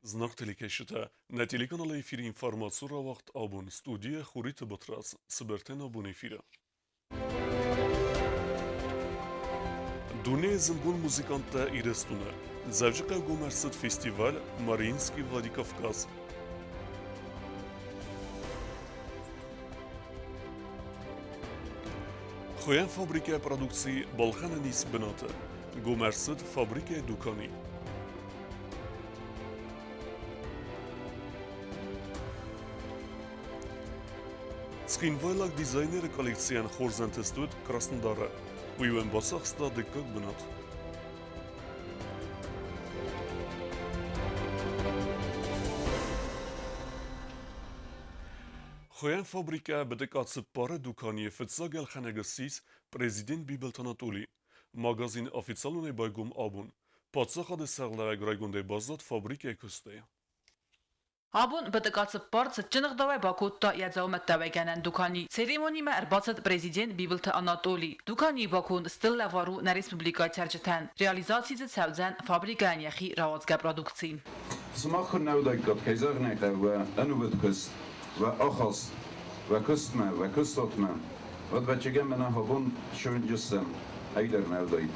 Зынаргъ телекӕсджытӕ, нӕ телеканалы эфиры информаци рауагъд абон студийӕ Хуриты Батрадз, цыбыртӕн абон эфиры. Дунейы зындгонд музыканттӕ Ирыстоны. Дзӕуджыхъӕуы гом ӕрцыд фестиваль «Мариинский Владикавказ». Хуыйӕн фабрикӕйы продукци балхӕнӕн ис бынаты. Гом ӕрцыд фабрикӕйы дукани. Цхинвайлаг дизайнеры коллекцийӕн хорз ӕнтыст уыд Краснодары. Уый уӕм бацахста дыккаг бынат. Хуыйӕн фабрикӕ Быдыкъа цыппары дуканийы фыццаг ӕлхӕнӕг ссис президент Бибылты Анатолий. Магазин официалонӕй байгом абон. Паддзахады сӕргълӕууӕг райгондӕй баззад фабрикӕйы куыстӕй. Абон Быдыкъа цыппар цытджын ӕгъдауӕй бакодта йӕ дзаумӕттӕ уӕйгӕнӕн дукани. Церемонимӕ ӕрбацыд президент Бибылты Анатоли. Дуканийы баконд стыр лӕвар у нӕ республикӕйы цӕрджытӕн. Реализаци дзы цӕудзӕн фабрикӕйӕн йӕхи рауадзгӕ продукци. Сымах куы нӕ уыдаиккат, кӕй зӕгъын ӕй хъӕуы, уӕ ӕнувыд куыст, уӕ ахаст, уӕ куыстмӕ, уӕ куыстуатмӕ, уӕд ӕвӕццӕгӕн мӕнӕ абон сывӕрджыстӕм ӕгдӕр нӕ уыдаид.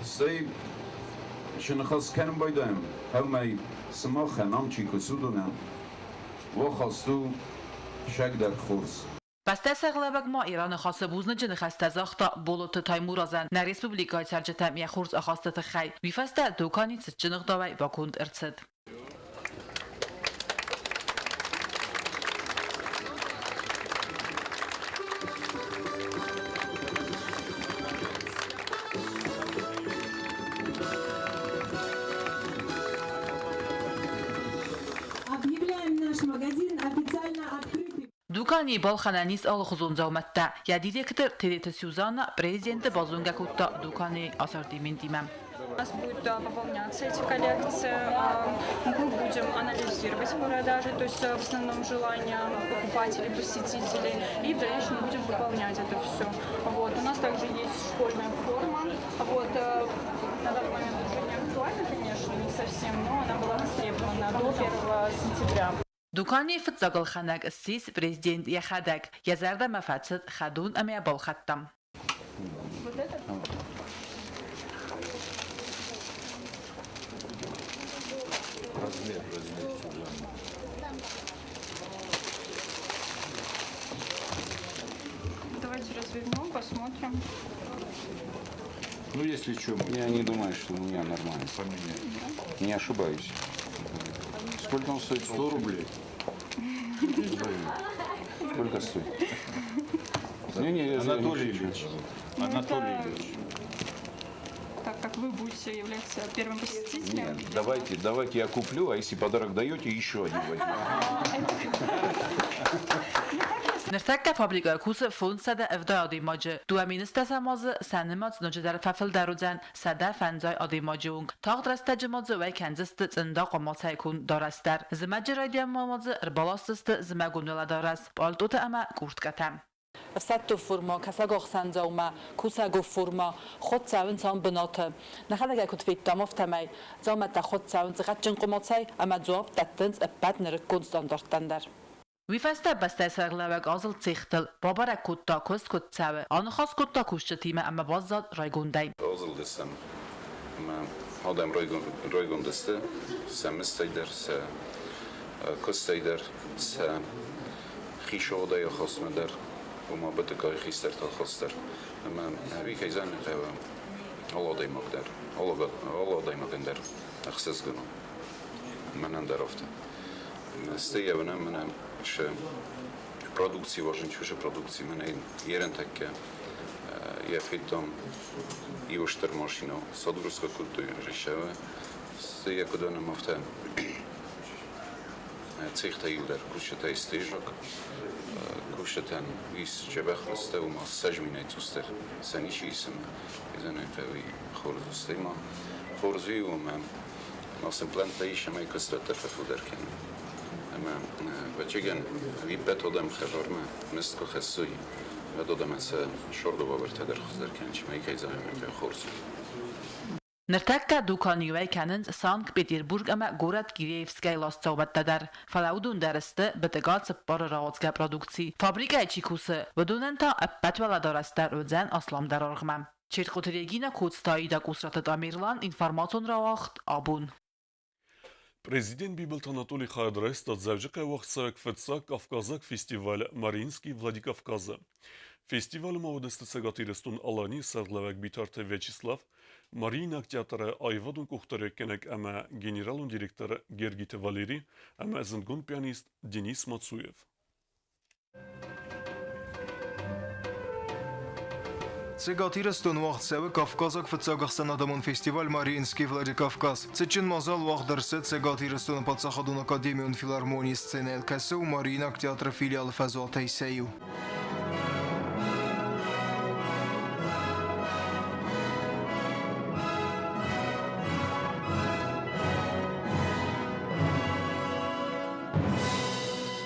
Стӕй цы ныхас кӕнын байдайӕм, ӕмӕ сымахӕн ам чи кусы, уыдонӕн уӕ ахаст у сӕгдӕр хорз. Бӕстӕ сӕргълӕууӕг ма Ираны хӕсы бузныджы ныхӕстӕ загъта Болаты Таймуразӕн нӕ республикӕйы цӕрджытӕм йӕ хорз ахасты тыххӕй. Уый фӕстӕ дукани цытджын ӕгъдауӕй баконд ӕрцыд. Объявляем наш магазин официально открытым. Дуканийы балхӕнӕн ис алыхуызон дзаумӕттӕ. Йӕ директор Тереты Сюзанна президенты базонгӕ кодта дуканийы ассортиментимӕ. У нас будет пополняться эти коллекции. Мы будем анализировать продажи, то есть в основном желания покупателей, посетителей, и в дальнейшем будем пополнять это все. Вот. У нас также есть школьная форма. Вот. На данный момент уже не актуальна, конечно, не совсем, но она была востребована до 1 сентября. Дуканийы фыццаг ӕлхӕнӕг ссис президент йӕхӕдӕг, йӕ зӕрдӕмӕ фӕцыд хӕдон ӕмӕ балхӕдта. Вот это? Размер, размер, Давайте развернем, посмотрим. Ну, если что, я не думаю, что у меня нормально. Поменяем. Не ошибаюсь. Сколько он стоит? 100 рублей. Сколько стоит? Не, не, Анатолий Ильич. Ну, Анатолий это Ильич. Так как вы будете являться первым посетителем. Нет, давайте, давайте я куплю, а если подарок даете, еще один возьму. Ныртӕккӕ фабрикӕ кусы 570 адӕймаджы. 2010 азы сӕ нымӕц ноджыдӕр фӕфылдӕр уыдзӕн 150 адӕймаджы онг. Тагъд рӕстӕджы ма дзы уӕй кӕндзысты цъында хъуымацӕй конд дарӕс дӕр. Зымӕджы райдианмӕ ма дзы ӕрбаласдзысты зымӕгон уӕлӕдарӕс, пъалтъотӕ ӕмӕ курткӕтӕ. Ӕфсӕддон формӕ, кӕсагахсӕн дзаума, кусӕгон формӕ, хуыд цӕуынц ам бынаты. Нӕхӕдӕг ӕй куыд федтам, афтӕмӕй дзаумӕттӕ хуыд цӕуынц гъӕдджын хъуымацӕй ӕмӕ дзуапп дӕттынц ӕппӕт нырыккон стандарттӕн дӕр. Уый фӕстӕ бӕстӕйы сӕргълӕууӕг азылд цехтыл, бабӕрӕг кодта, куыст куыд цӕуы, аныхас кодта кусджытимӕ ӕмӕ баззад райгондӕй. Азылдыстӕм ӕмӕ адӕм райгонд сты сӕ мыстӕй дӕр, сӕ куыстӕй дӕр, сӕ хисогъдӕй ахастмӕ дӕр, ома бытыккаг хистӕрты ахаст дӕр. Ӕмӕ уый кӕй зӕгъын хъӕуы, алы адӕймаг дӕр, алы адӕймагӕн дӕр ӕхсызгон у. Мӕнӕн дӕр афтӕ. Стӕй йӕ уынӕм, мӕнӕ сӕ продукци уарзын, чушы продукци мӕнӕ ерӕнтӕккӕ йӕ федтон иу стыр машинӕ Садгурская кодтой режиссеры. Стӕй йӕ куыд уынӕм, афтӕ цехтӕ иудӕр кусджытӕй стежок, кусджытӕн ис дзӕбӕх мыздтӕ, ома сӕзминӕй цъусдӕр сӕ ничи исы ӕмӕ кӕй хъӕуы хорз у. Стӕй ма хорз уый у, ӕмӕ ма сын плӕнттӕ ис ӕмӕ куыстуӕттӕ фӕфылдӕр кӕнын. Ӕмӕ ӕвӕццӕгӕн ӕппӕт адӕм хӕдзармӕ мызд куы хӕссой, уӕд адӕмӕн сӕ сӕрды уавӕртӕ дӕр хуыздӕр кӕнын, цӕмӕй кӕй зӕгъӕм, хорз у. Ныртӕккӕ дукани уӕй кӕнынц Санкт-Петербург ӕмӕ горӕт Киреевскӕй ласт дзаумӕттӕ дӕр, фӕлӕ уыдон дӕр сты БТГ цыппары рауадзгӕ продукци. Фабрикӕйы чи кусы, уыдонӕн та ӕппӕт уӕлӕдарӕс дӕр уыдзӕн асламдӕр аргъмӕ. Чертхъоты Регинӕ, Коцты Аидӕ, Къусраты Тамерлан, информацион рауагъд «Абон». Президент Бибылты Анатолий хайад райста Дзӕуджыхъӕуы уагъдцӕуӕг фыццаг кавказаг фестиваль «Мариинский Владикавказы». Фестивалы ма уыдысты Цӕгат Ирыстон-Аланийы сӕргълӕууӕг Битарты Вячеслав, Мариинаг театры аивадон къухдариуӕггӕнӕг ӕмӕ генералон директор Гергиты Валери ӕмӕ зындгонд пианист Денис Мацуев. Цӕгат Ирыстон уагъд цӕуы Кавказаг фыццаг ӕхсӕнадӕмон фестиваль «Мариинский Владикавказ». Цытджын мадзал уагъд ӕрцыд Цӕгат Ирыстоны паддзахадон академион филармонийы сценӕйыл, кӕцы у Мариинаг театры филиалы фӕзуатӕй сӕ иу.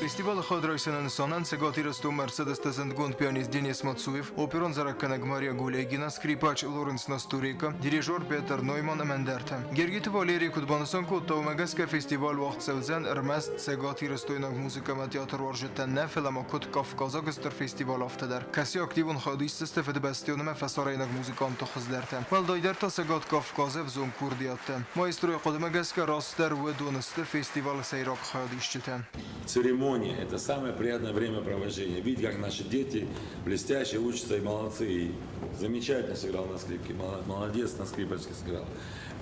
Фестивалы хӕдрайсӕны нысанӕн Цӕгат Ирыстонмӕ ӕрцыдысты зындгонд пианист Денис Мацуев, оперон зарӕггӕнӕг Мария Гулегина, скрипач Лоренс Настурейко, дирижер Петр Нойман ӕмӕ ӕндӕртӕ. Гергиты Валерий куыд банысан кодта, уымӕ гӕсгӕ фестиваль уагъд цӕудзӕн ӕрмӕст цӕгатирыстойнаг музыкӕмӕ театруарзджытӕн нӕ, фӕлӕ ма куыд Кавказаг стыр фестиваль, афтӕ дӕр, кӕцы активон хайад исдзысты фыдыбӕстӕон ӕмӕ фӕсарӕйнаг музыкантты хуыздӕртӕ. Уӕлдайдӕр та Цӕгат Кавказы ӕвзонг курдиаттӕ. Маэстройы хъуыдымӕ гӕсгӕ растдӕр уыдон сты фестивалы сӕйраг хайадисджытӕ. Церемония – это самое приятное времяпровождение. Видеть, как наши дети блестяще учатся и молодцы. И замечательно сыграл на скрипке, молодец на скрипочке сыграл.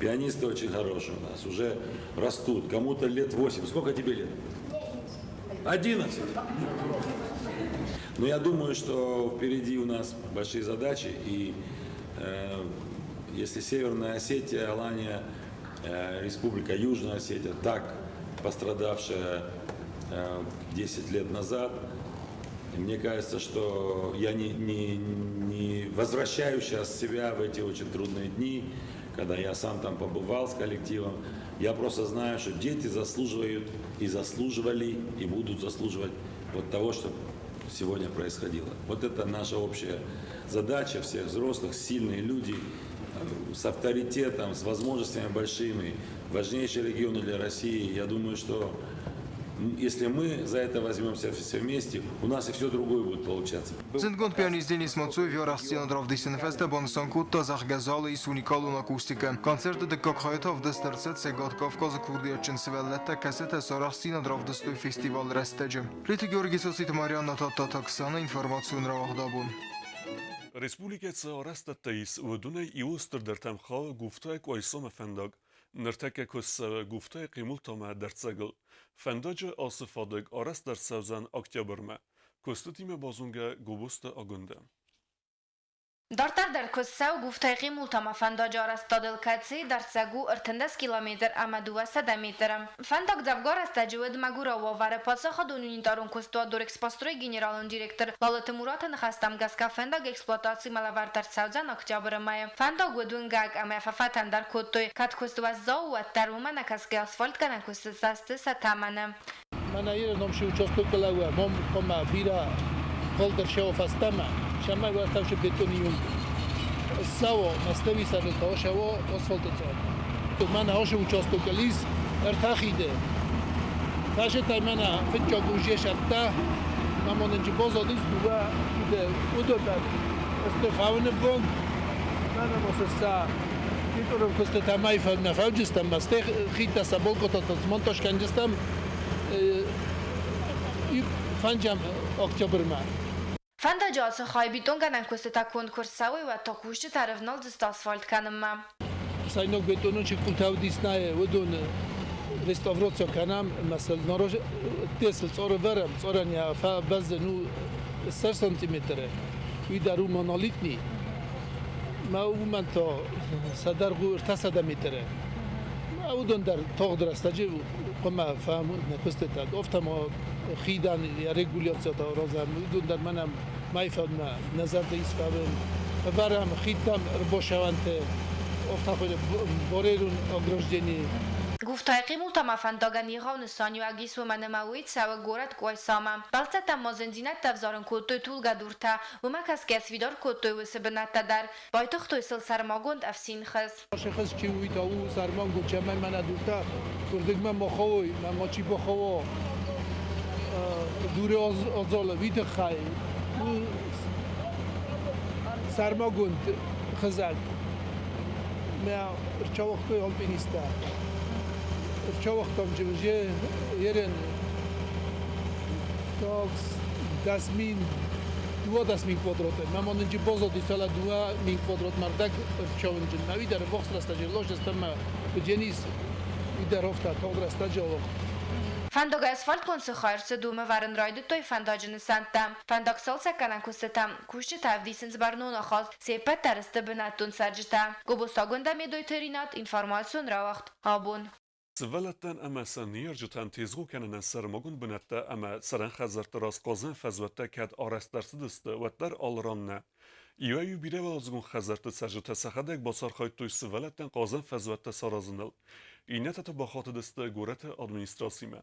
Пианисты очень хорошие у нас, уже растут. Кому-то лет 8. Сколько тебе лет? 11. Но я думаю, что впереди у нас большие задачи. И если Северная Осетия, Алания, Республика Южная Осетия, так пострадавшая 10 лет назад, мне кажется, что я не возвращаю сейчас себя в эти очень трудные дни, когда я сам там побывал с коллективом. Я просто знаю, что дети заслуживают и заслуживали, и будут заслуживать вот того, что сегодня происходило. Вот это наша общая задача всех взрослых, сильные люди с авторитетом, с возможностями большими, важнейшие регионы для России. Я думаю, что если мы за это возьмемся все вместе, у нас и все другое будет получаться. Зындгонд пианист Денис Мацуев йӕ арӕхстдзинад равдисыны фӕстӕ банысан кодта, зӕгъгӕ, залы ис уникалон акустикӕ. Концерты дыккаг хайы та ӕвдыст ӕрцыд Цӕгат Кавказы курдиатджын сывӕллӕттӕ, кӕцытӕ сӕ арӕхстдзинад равдыстой фестивалы рӕстӕджы. Плиты Георгий Цоциты Марианна Тадтаты Оксана, информацион рауагъд абон. Республикӕ цы арӕзтӕдтӕ ис, уыдонӕй иуы стырдӕртӕм хауы Гуфтайы Къуайсамӕ фӕндаг. Ныртӕккӕ куыст цӕуы Гуфтайы Хъемултамӕ дӕрддзӕгыл. Фӕндаджы ацы фадыг арӕзт ӕрцӕудзӕн октябрмӕ. Куыстытимӕ базонгӕ Гобозты Агуындӕ. Дарддӕр дӕр куыст цӕуы Гуфтайы Хъемултамӕ фӕндаджы арӕзтадыл, кӕцыйы дӕрддзӕг у 13 километр ӕмӕ 200 метры. Фӕндаг дзӕвгар рӕстӕджы уыд мӕгуырау уавӕры. Паддзахадон унитарон куыстуат Дорэкспострой генералон директор Лалыты Мураты ныхӕстӕм гӕсгӕ фӕндаг эксплуатацимӕ лӕвӕрд ӕрцӕудзӕн октябры мӕйы. Фӕндаг уыд уынгӕг ӕмӕ фӕфӕтӕндӕр кодтой. Кӕд куыст уӕззау у, уӕддӕр уымӕ нӕкӕсгӕ асфальтгӕнӕн куыстытӕ сты сӕ тӕмӕны. Мӕнӕ Иры ном ши участок лӕууы, мом ома бирӕ фылдӕр шео фӕстӕмӕ, шамай уӕртӕвшы бетони юнг. Ссӕуо, мӕстӕви сӕрыл та шео асфальты цъар. Мӕнӕ ашы участок лис ӕртӕхиды. Фӕсетай мӕнӕ фыццаг уже шатта, мамонынджы бозадис дыууӕ хиды уыдонӕн сты фауыны ввонг. Мӕнӕ ма сӕ культурон куыстытӕ мӕй нӕ фӕуджыстӕм, ма стӕй хидтӕ сӕ болкотатӕ смонтаж кӕнджыстӕм фӕнджӕм октябрмӕ. Фӕндаджы ацы хай бетонгӕнӕн куыстытӕ конд куы рцӕуой, уӕд та кусджытӕ ӕрӕвналдзысты асфальт кӕнынмӕ. Сайног бетонон чи къултӕ уыдис нӕ, уыдон реставраци кӕнӕм, масал тесыл цъоры вӕрӕм, цъорӕн йӕ бӕззын у 100 сантиметры, уый дӕр у монолитный. Ма уымӕн та сӕ дӕргъ у 300 метры. Уыдон дӕр тагъд рӕстӕджы хъуамӕ фӕм нӕ куыстытӕ. Афтӕ ма хидӕн йӕ регуляцитӕ аразӕм, уыдон дӕр мӕнӕ мӕй фӕдмӕ нӕ зӕрдӕ ис фӕвын. Ӕвӕрӕм хидтӕм ӕрбацӕуӕнты, афтӕ хуыйны барьерон ограждение. Гуфтайы хъимултӕмӕ фӕндагӕн егъау нысаниуӕг ис, уымӕн ӕмӕ уый цӕуы горӕт Къуайсамӕ. Бӕлццӕттӕ ма зындзинӕдтӕ ӕвзарын кодтой тулгӕ дуртӕ, уымӕ гӕсгӕ сфидар кодтой уыцы бынӕттӕ дӕр, байтыгътой сыл сӕрмагонд ӕфсинхыз. Хыз чи уый та у сӕрмагонд, цӕмӕй мӕнӕ дуртӕ уырдыгмӕ ма хауой, мӕ мачи бахауа дуры адзалы, уый тыххӕй у сӕрмагонд хызӕг. Мӕ ӕрчауагътой альпинисттӕ. Ӕрчауагътам уже ерен так 10 000, 12 000 квадрат. Мӕ ма нынджы базади, фӕлӕ 2000 квадрат мӕрдӕг ӕрчауынджын. Мӕ уый дӕр вахс рӕстӕджы ласдзыстӕм Денис уый дӕр афтӕ тагъд рӕстӕджы алыгъд. Фӕндаг асфальтгонд цы хай ӕрцыд, уым ӕвӕрын райдыдтой фӕндаджы нысӕнттӕ. Фӕндаг цалцӕггӕнӕн куыстытӕм кусджытӕ ӕвдисынц бӕрнон ахаст, се ппӕт дӕр сты бынӕттон цӕрджытӕ. Гобозтагонд Медойты Ринат, информацион рауагъд «Абон». Сывӕллӕттӕн ӕмӕ сӕ ныййарджытӕн тезгъо кӕнынӕн сӕрмагонд бынӕттӕ ӕмӕ цӕрӕн хӕдзӕртты раз хъазӕн фӕзуӕттӕ кӕд арӕзт ӕрцыдысты, уӕддӕр алы ран нӕ. Иуӕй-иу бирӕуӕладзыгон хӕдзӕртты цӕрджытӕ сӕхӕдӕг бацархайдтой сывӕллӕттӕн хъазӕн фӕзуӕттӕ саразыныл. Иннӕтӕ та бахатыдысты горӕты администрацимӕ.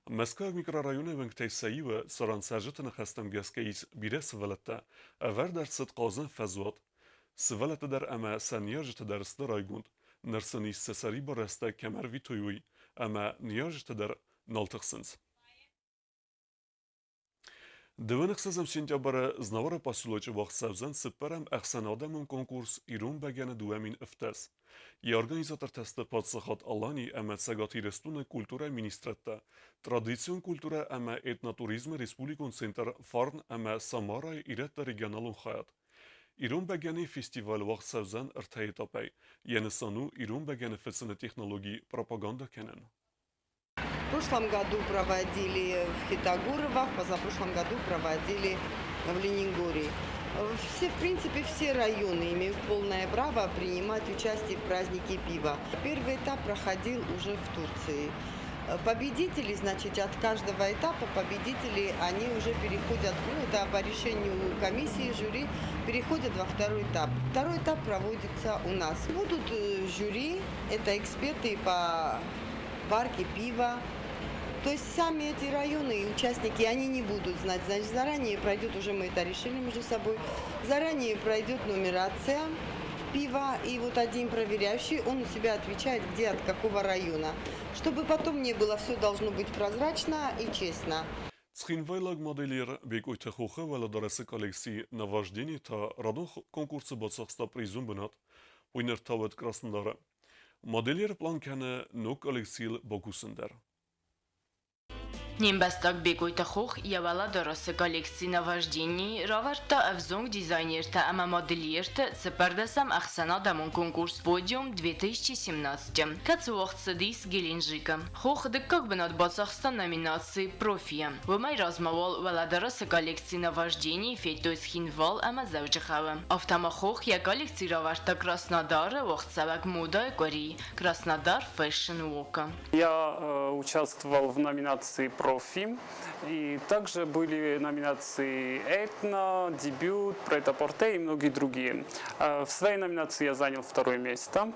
Мӕскуыйаг микрорайоны уӕнгтӕй сӕ иуы цӕрӕн цӕрджыты ныхӕстӕм гӕсгӕ ис бирӕ сывӕллӕттӕ, ӕвӕрд ӕрцыд хъазӕн фӕзуат. Сывӕллӕттӕ дӕр ӕмӕ сӕ ныййарджытӕ дӕр сты райгонд. Ныр сын ис сӕ сӕрибар рӕстӕг кӕм ӕрвитой, уый, ӕмӕ ныййарджытӕ дӕр нал тыхсынц. 26 сентябры Знауыры поселочы уагъд цӕудзӕн цыппӕрӕм ӕхсӕнадӕмон конкурс «Ирон бӕгӕны 2017». Йӕ организатортӕ сты Паддзахад Алани ӕмӕ Цӕгат Ирыстоны культурӕйы министрадтӕ, традицион культурӕ ӕмӕ этнотуризмы республикон центр «Фарн» ӕмӕ Самарайы ирӕтты регионалон хайад. Ирон бӕгӕныйы фестиваль уагъд цӕудзӕн ӕртӕ этапӕй. Йӕ нысан у ирон бӕгӕны фыцыны технологи пропагандӕ кӕнын. В прошлом году проводили в Хетагурово, в позапрошлом году проводили в Ленингоре. Все, в принципе, все районы имеют полное право принимать участие в празднике пива. Первый этап проходил уже в Турции. Победители, значит, от каждого этапа победители, они уже переходят, ну, это по решению комиссии, жюри, переходят во второй этап. Второй этап проводится у нас. Будут жюри, это эксперты по варке пива. То есть сами эти районы и участники, они не будут знать. Значит, заранее пройдет, уже мы это решили между собой, заранее пройдет нумерация пива, и вот один проверяющий, он у себя отвечает, где, от какого района. Чтобы потом не было, все должно быть прозрачно и честно. Цхинвайлаг модельер Бекъойты Хохы уӕлӕдарӕсы коллекци «Наваждение» та радон конкурсы бацахста призон бынат. Уый ныр та уыд Краснодары. Модельер план кӕны ног коллекцийыл бакусын дӕр. Не мбӕстаг Бекъойты Хох йӕ уӕлӕдарӕсы коллекци «Наваждение» равӕрдта ӕвзонг дизайнертӕ ӕмӕ модельерты цыппӕрдӕсӕм ӕхсӕнадӕмон конкурс «Подиум 2017». Кӕцы уагъд цыдис Геленджикы. Хох дыккаг бынат бацахста номинаци «Профи». Уымӕй размӕ уал уӕлӕдарӕсы коллекци «Наваждение» федтой Цхинвал ӕмӕ Дзӕуджыхъӕуы. Афтӕ ма Хох йӕ коллекци равӕрдта Краснодары уагъдцӕуӕг модӕйы къуыри Краснодар Fashion Walk. Я участвовал в номинации «Профи». И также были номинации «Этно», «Дебют», «Прет-а-порте» и многие другие. В своей номинации я занял второе место,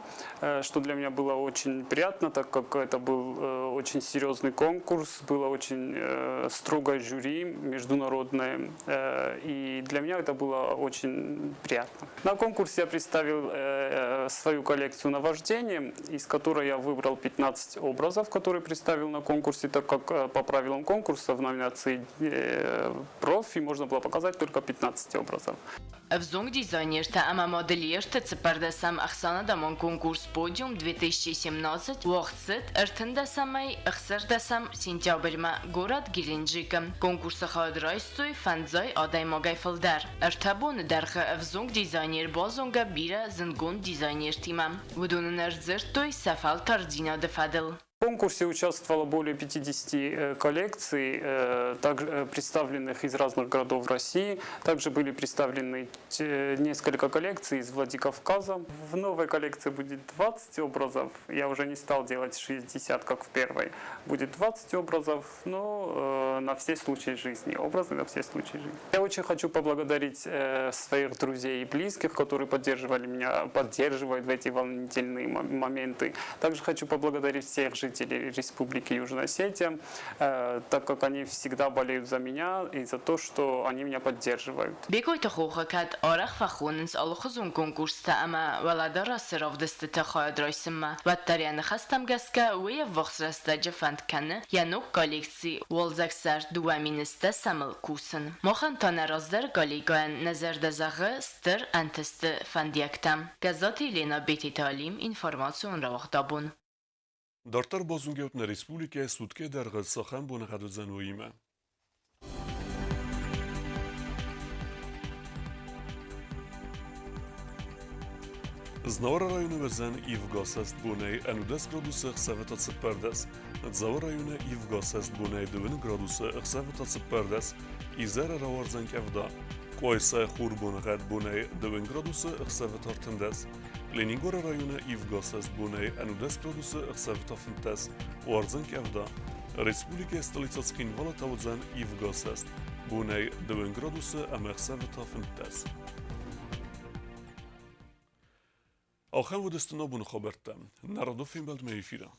что для меня было очень приятно, так как это был очень серьезный конкурс, было очень строгое жюри международное, и для меня это было очень приятно. На конкурсе я представил свою коллекцию «Наваждение», из которой я выбрал 15 образов, которые представил на конкурсе, так как по правилам конкурса в номинации «Профи» можно было показать только 15 образов. Ӕвзонг дизайнертӕ ӕмӕ модельертӕ цыппӕрдӕсӕм ӕхсӕнадӕмон конкурс «Подиум 2017» уагъд цыд 13-ӕй 16 сентябрьмӕ горӕт Геленджикы. Конкурсы хайад райстой фӕндзай адӕймагӕй фылдӕр. Ӕртӕ боны дӕргъы ӕвзонг дизайнер базонгӕ бирӕ зындгонд дизайнертимӕ. Уыдон ын ӕрдзырдтой сӕ фӕлтӕрддзинады фӕдыл. конкурсе участвовало более 50 коллекций, также представленных из разных городов России. Также были представлены несколько коллекций из Владикавказа. В новой коллекции будет 20 образов. Я уже не стал делать 60, как в первой. Будет 20 образов, но на все случаи жизни. Образы на все случаи жизни. Я очень хочу поблагодарить своих друзей и близких, которые поддерживали меня, поддерживают в эти волнительные моменты. Также хочу поблагодарить всех жителей Республики Южная Осетия, так как они всегда болеют за меня и за то, что они меня поддерживают. Бекъойты Хохы кӕд арӕх фӕхонынц алыхуызон конкурстӕ ӕмӕ уӕлӕдарӕсы равдыстыты хайад райсынмӕ, уӕддӕр йӕ ныхӕстӕм гӕсгӕ уый ӕввахс рӕстӕджы фӕнд кӕны йӕ ног коллекци Уалдзӕг-сӕрд 2001-ыл кусын. Махӕн та нӕ раздӕры коллегӕйӕн нӕ зӕрдӕ зӕгъы стыр ӕнтысты фӕндиӕгтӕ. Гӕззаты Елена, Бететы Алим, информацион рауагъдабон. Дарддӕр базонгӕ нӕ республикӕйы суткӕйы дӕргъы цахӕм боныгъӕд уыдзӕн, уыимӕ. Знауыры районы уыдзӕн ивгӕ цӕст бонӕй 11 градусы, ӕхсӕвы та 14. Дзауы районы ивгӕ цӕст бонӕй 2 градусы, ӕхсӕвы та 14. Изӕры рауардзӕн къӕвда. Къуайсайы хур боныгъӕд бонӕй 2 градусы, ӕхсӕвы та 13. Ленингоры районы ивгӕ цӕст бонӕй 11 градусы, ӕхсӕвы та 15. Уардзӕн къӕвда. Республикӕйы столицӕ Цхинвалы та уыдзӕн ивгӕ цӕст бонӕй 2 градусы ӕмӕ ӕхсӕвы та 15. Ахӕм уыдысты нӕ боны хабӕрттӕ. Нӕ радон фембӕлдмӕ эфиры.